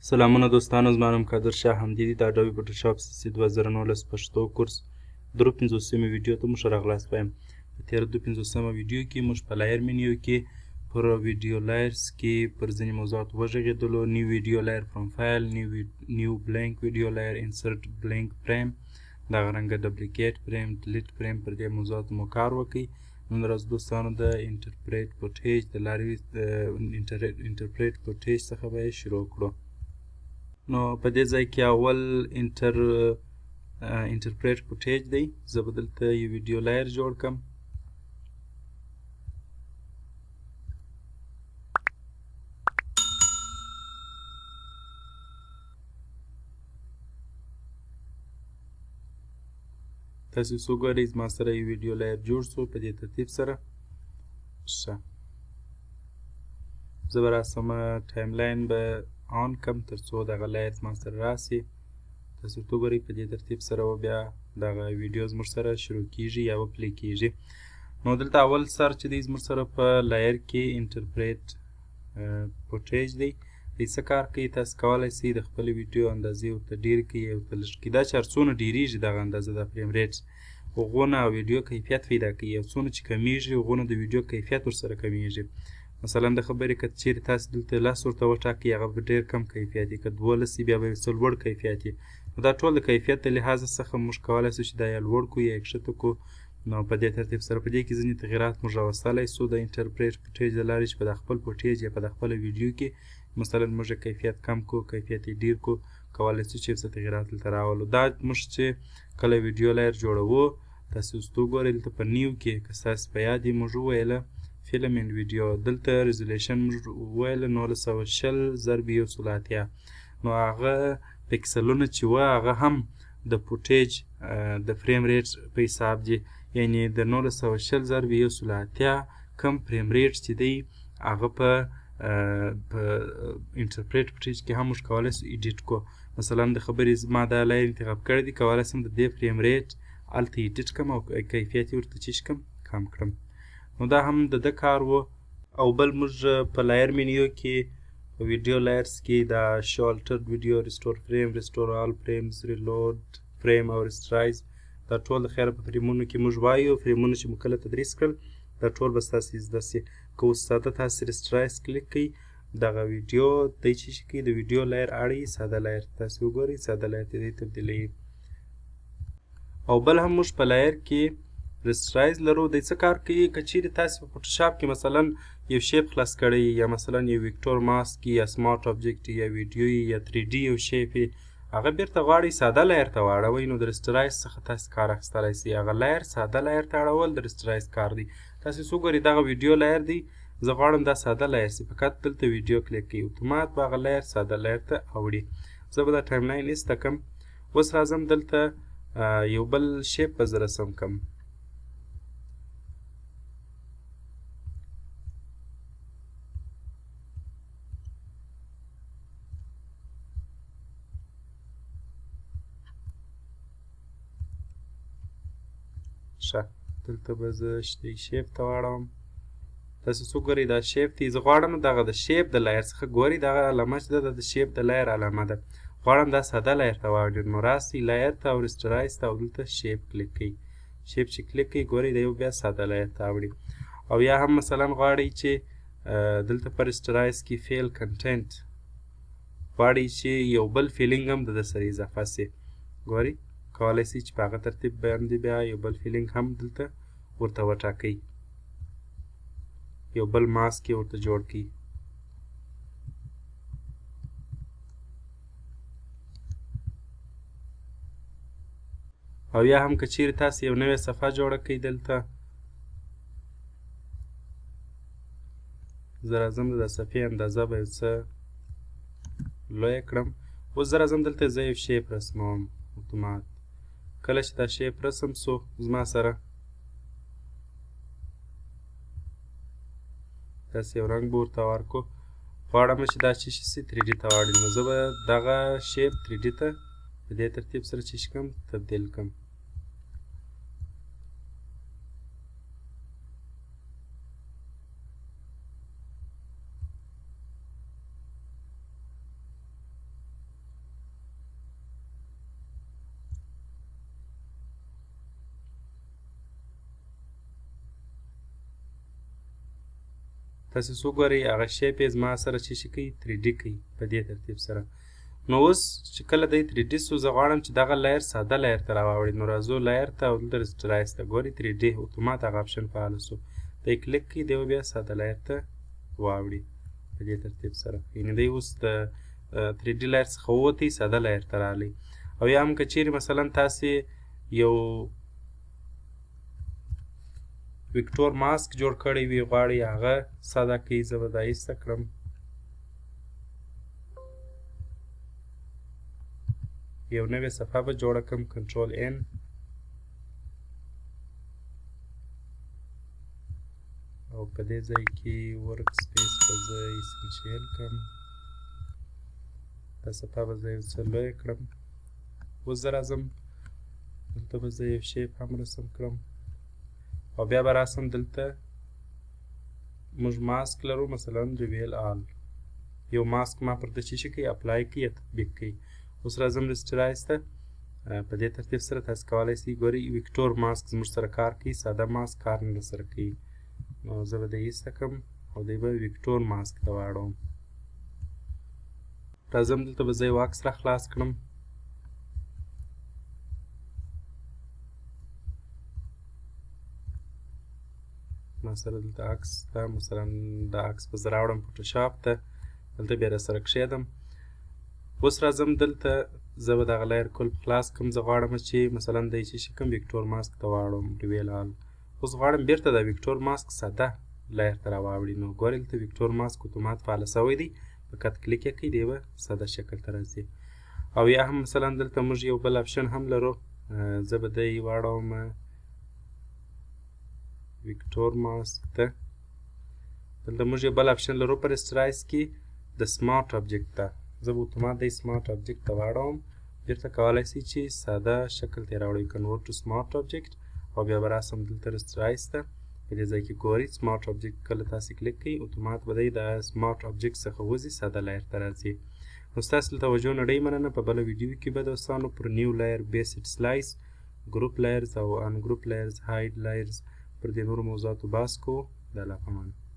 سلامونه دوستانو، زما نوم قادر شاه حمدي دی. د اډوبي فوټوشاپ سي سي 2019 پښتو کورس درو پنځوسمې ویډیو ته مو ښه راغلاست وایم. په تېره دوه پنځوسمه ویډیو کې موږ په layer menu کې پر video layers کې پر ځینې موضوعاتو وغږېدلو: new video layer from file، new blank video layer، insert blank frame، دغه رنګه duplicate frame، delete frame. پر دې موضوعاتو مو کار وکړي. نن ورځ دوستانو د interpret footage د لارې، interpret footage څخه به یې شروع کړو. نو په دې ځای کې اول interpret footage دی. زه به دلته یو video layer جوړ کړم. تاسو څو ګورئ، زما سره یو video layer جوړ سو په دې ترتیب سره. ښه، زه به راسم، timeline به on کم تر څو دغه layer زما سره راسي. تاسو ورته وګورئ، په دې ترتیب سره و بیا دغه ویډیو زموږ سره شروع کیږي یا به play کیږي. نو دلته اول سر چې دی زموږ سره په layer کې interpret footage دی. دی څه کار کوي؟ تاسو کولی سئ د خپلې ویډیو اندازې ورته ډېرې کړئ یا ورته لږ کړئ. دا چې هر څونه ډېرېږي دغه اندازه د frame rate، هغونه ویډیو کیفیت پیدا کوي، او څونه چې کمیږي هغونه د ویډیو کیفیت ورسره کمیږي. مثلا د خبرې که چیرې تاسو دلته 10 ورته وټاکئ، هغه به ډېر کم کیفیت وي، که 12 وي بیا به یو څه لوړ کیفیت وي. نو دا ټول د کیفیت د لحاظ څخه موږ کولی سو چې دا یا لوړ کړو یا یې کښته کړو. نو په دې ترتیب سره په دې کې ځینې تغیرات موږ راوستلی سو د interpret footage د لارې، چې په د خپل footage یا په د خپله ویډیو کې مثلا موږ کیفیت کم کړو، کیفیت یې ډېر کړو، کولی سو چې یو څه تغیرات دلته راولو. دا موږ چې کله video layer جوړوو، تاسو اوس وګورئ دلته په new کې، که ستاسو په یاد یې، موږ وویله film and video، دلته resolution موږ وویله 1920 ضرب 180. نو هغه پکسلونه چې وه هغه هم د footage د frame rate په حساب دي، یعنی د 1920 ضرب 180 کم frame rate چې دی هغه په interpret footage کې هم موږ کولی سو edit کړو. مثلا د خبرې زما دا layer انتخاب کړی دی، کولی سم د دې frame rate هلته edit کړم او کیفیت یې ورته چیش کړم، کم کړم. نو دا هم د ده کار و. او بل موږ په layer menu کې په video layers کې دا show altered video، restore frame، restore all frames، reload frame او rasterize، دا ټول د خیره په فریمونو کې موږ وایو. فریمونه چې مو کله تدریس کړل دا ټول به ستاسې زده سي. که اوس ساده تاسې rasterize کلیک کړئ، دغه ویډیو دی چې شي کوي، د video layer اړوي ساده layer ته. تاسې وګورئ، ساده layer ته دی تبدیلوي. او بل هم موږ په layer کې rasterize لرو. دی څه کار کوي؟ که چیرې تاسې په فوټوشاپ کې مثلا یو shape خلاص کړئ، یا مثلا یو vector mask یا smart object یا ویډیو یا 3D یو shape، هغه بیرته غواړئ ساده layer ته واړوئ، نو د rasterize څخه تاسې کار اخیستلی سئ. هغه layer ساده layer ته اړول د rasterize کار دی. تاسې څه وګورئ، دغه video layer دی، زه غواړم دا ساده layer سي، فقط دلته ویډیو کلیک کوي، اتومات به هغه layer ساده layer ته اوړي. زه به دا timeline ایسته کړم. اوس راځم دلته یو بل shape به زه رسم کړم. ښه، دلته به زه دې shape ته واړوم. تاسو څه ګورئ، دا shape دی. زه غواړم دغه د shape د layer څخه، ګورئ دغه علامه چې ده دا د shape د layer علامه ده، غواړم دا ساده layer ته واړوم. نو راسئ layer ته او rasterize ته او دلته shape کلیک کړئ. shape چې کلیک کړئ، ګورئ دا یو بیا ساده layer ته اوړي. او یا هم مثلا غواړئ چې دلته په rasterize کې fill content غواړئ چې یو بل filling هم د ده سره اضافه سي، ګورئ کولی سئ چې په هغه ترتیب باندې بیا یو بل filling هم دلته ورته وټاکئ، یو بل ماسک یې ورته جوړ کړئ. او یا هم که چیرې تاسې یو نوې صفحه جوړه کړئ، دلته زه راځم د صفحې اندازه به یو څه لویه کړم. اوس زه راځم دلته زه یو shape رسموم. اتومات کله چې دا shape رسم سو زما سره، داسې یو رنګ به ورته ورکړو. غواړم چې دا چې شي 3D ته واړوي، نو زه به دغه shape 3D ته په دې ترتیب سره چې شي کړم، تبدیل کړم. تاسو څه وګورئ هغه shape یې زما سره چې شي کوي 3D کوي په دې ترتیب سره. نو اوس چې کله دی 3D سو، زه غواړم چې دغه layer ساده layer ته راواوړي. نو راځو layer ته او دلته rasterize ته. ګورئ 3D اتومات هغه option فعال سو، دی کلیک کوي، دی به بیا ساده layer ته واوړي په دې ترتیب سره. یعنې دی اوس د 3D layer څخه ووتی، ساده layer ته راغلی. او یا هم که چیرې مثلا تاسې یو vector mask جوړ کړی وي، غواړئ هغه ساده کوي، زه به دا ایسته کړم. یو نوې صفحه به جوړه کړم، Control N. او په دې ځای کې workspace به زه essential کړم. دا صفحه به زه یو څه لویه کړم. اوس زه راځم دلته به زه یو shape هم رسم کړم، او بیا به راسم دلته موږ ماسک لرو، مثلا reveal all. یو ماسک ما پر ده چې شي کوي apply کوي یا تطبیق کوي. اوس راځم rasterize ته. په دې ترتیب سره تاسو کولی شئ، ګورئ vector mask زموږ سره کار کوي، ساده ماسک کار نه سره کوي. نو زه به دی ایسته کړم او دی به vector mask ته واړوم. راځم دلته به زه یو عکس را خلاص کړم. ما سره دلته عکس ده، مثلا دا عکس به زه راوړم Photoshop ته، دلته بیا راسره کښېږدم. اوس راځم دلته زه به دغه layer کل خلاص کړم. زه غواړم چې مثلا دی چې شي کوم vector mask ته واړوم، reveal all. اوس غواړم بیرته دا vector mask ساده layer ته راواوړي. نو ګورئ دلته vector mask اتومات فعال شوی دی، فقط کلیک یې کوئ، دی به ساده شکل ته راځي. او یا هم مثلا دلته موږ یو بل option هم لرو، زه به دی واړوم vector mask ته. دلته موږ یو بل option لرو په rasterize کې د smart object ته. زه به اتومات دی smart object ته واړوم. بیرته کولی شئ چې ساده شکل ته یې راوړئ، convert to smart object. او بیا به راسم دلته rasterize ته. په دې ځای کې ګورئ smart object کله تاسې کلیک کړئ، اتومات به دی د smart object څخه وځي، ساده layer ته راځي. نو ستاسو له توجه نه ډېر مننه. په بله ویډیو کې به دوستانو پر new layer، based slice، group layers او ungroup layers، hide layers پر دې نورو موضوعاتو بحث کوو. د الله په امان.